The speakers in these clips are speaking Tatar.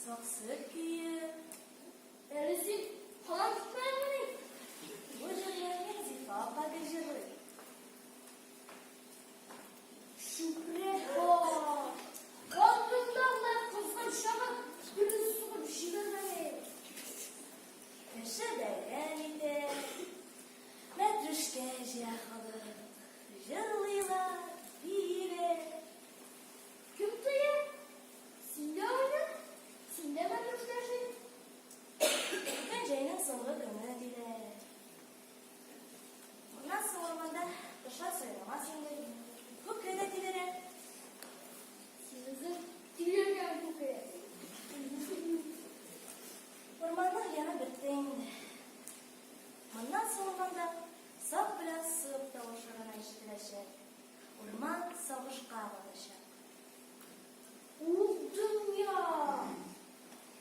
Саксыз көе. Әле син һаман китмәдеңмени? Бу җырны Миңзифа апа гел җырлый. Чүпрәк баш! Алдыңда гына кызган чагы телен сугып җибәрмәгәе. Кеше бәйрәм итә, мәтрүшкә җыя халык. Җырлыйлар, бииләр. Кем тыя? Син дә уйна, син дә мәтрүшкә җый. Бүген җәйнең соңгы көне, диләр. Моннан соң урманда кошлар сайрамас инде. Күке дә тилерә. Син үзең тилергән күке. Урманның яме бетте инде. Моннан соң урманда сак белән сык тавышы гына ишетеләчәк. Урман сагышка батачак. Ул дөнья!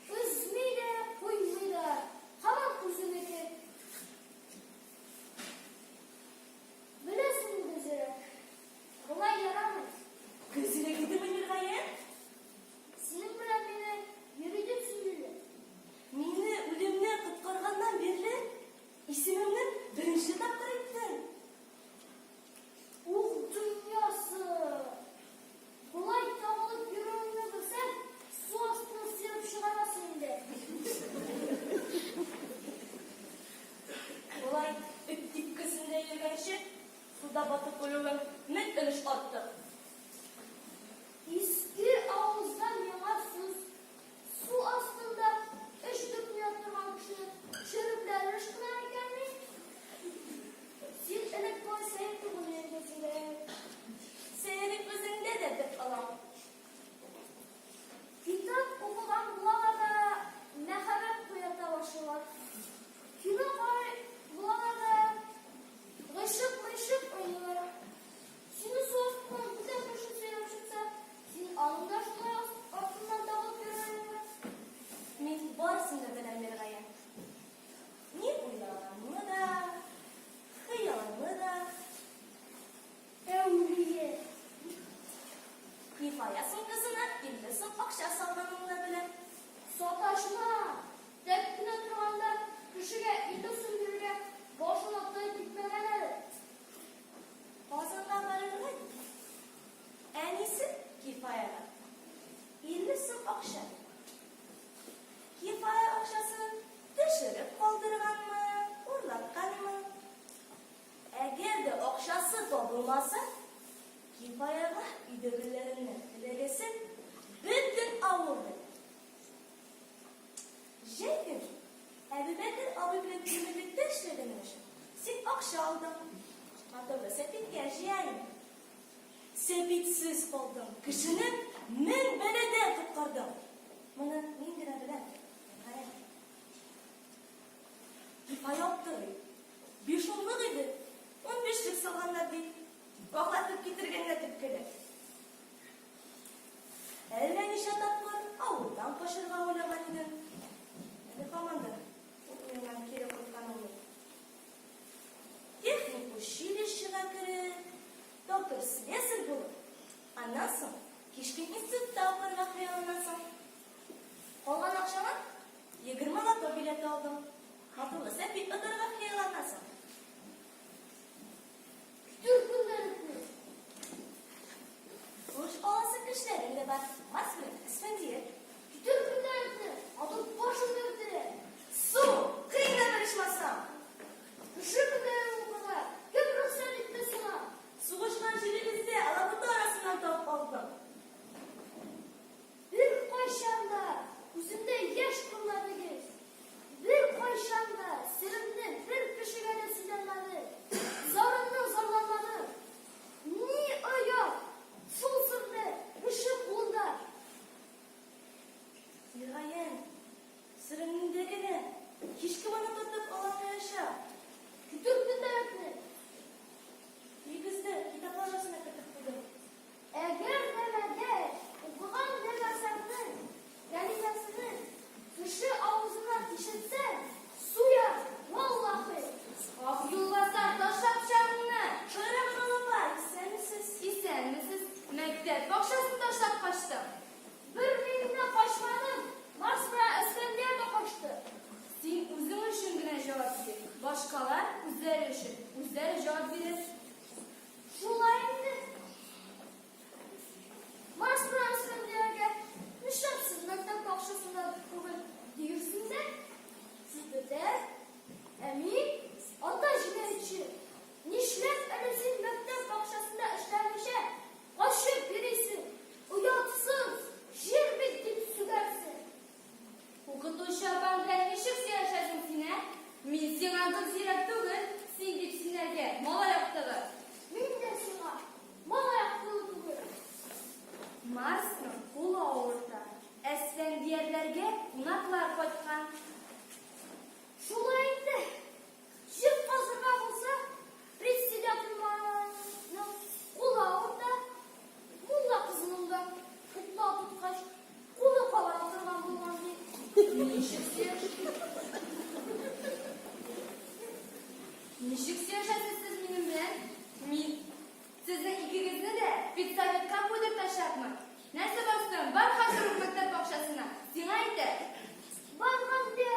Өзми дә, куймый да, һаман үзенеке. Беләсеңме, Гөлзирәк, болай ярамый. Гөлзирәк идеме Миргаен? Синең белән мине йөри дип сөйлиләр. Мине үлемнән коткарганнан бирле исемемне беренче тапкыр әйттең. Ух, дөньясы! Болай тагылып йөрүеңне белсәм, су астына сиреп чыгарасың инде. Болай эт типкесендә йөргәнче, суда батып үлүең 1000 өлеш артык. Иске авыздан яңа сүз. Су астында өч-дүрт минут торган кешенең шөрепләре ышкына микәнни? Син элек болай сәер түгел идең, Гөлзирә. Сәерлек үзеңдә дә бер алам. Китап укыган булалар да, мәхәббәт уята башлыйлар. Кино карый булалар да, гыйшык-мыйшык уйныйлар. Сине су астыннан бүтән кеше сөйрәп чыкса, син аның да шулай артыннан тагылып йөрер идеңме? Мин барысын да беләм, Миргаян. Ни уйлаганны да, хыялыңны да. Әүлия! Кифая сумкасына 50 сум акча салганыңны да беләм. Саташма! Тәп кенә торганда кешегә 50 сум бирергә башыңа тай китмәгән әле. Казанга барырга дип, әнисе Кифаяга 50 сум акча биргән. Кифая акчасын төшереп калдырганмы, урлатканмы? Әгәр дә акчасы табылмаса, Кифаяга өйдәгеләреннән эләгәсен бөтен авыл белә. Җәй көне Әбүбәкер абый белән тимерлектә эшләгәнең өчен син акча алдың. Моторлы сәпиткә җыя инде. Сәпитсез калдың, кешене 1000 бәладән коткардың. Моны мин генә беләм, Миргаян. Кифая аптырый. Биш унлык иде, унбишлек салганнар, ди. Ваклатып китергәннәр дип көлә. Әллә ничә тапкыр авылдан качарга уйлаган идем. Әле һаман да ул уемнан кире кайтканым юк. Техник училищега кереп, доктор-слесарь булып, аннан соң кичке институтта укырга хыялланасың. Калган акчаңа 20 лото билеты алдың. Матурлы сәпит отарга хыялланасың. Китер көндәлекне. Үч аласы кешеләрең дә бар, Марс белән Әсфәндияр. Китер көндәлекне, атып башыңны бетерә. Су, кыйна бер ичмасам. Кеше көндәлеген укырга кем рөхсәт итте сиңа? Сугышкан җирегездә алабута арасыннан табып алдым. Беркайчан да күземдә яшь күрмәдегез. Беркайчан да серемне бер кешегә дә сөйләмәдем, зарымны зарланмадым. Ни оят, шул серне кеше кулында. Икегезне дә педсоветка куйдыртачакмын. Нәрсә бастың, бар хәзер үк мәктәп бакчасына, сиңа әйтә. Барган ди.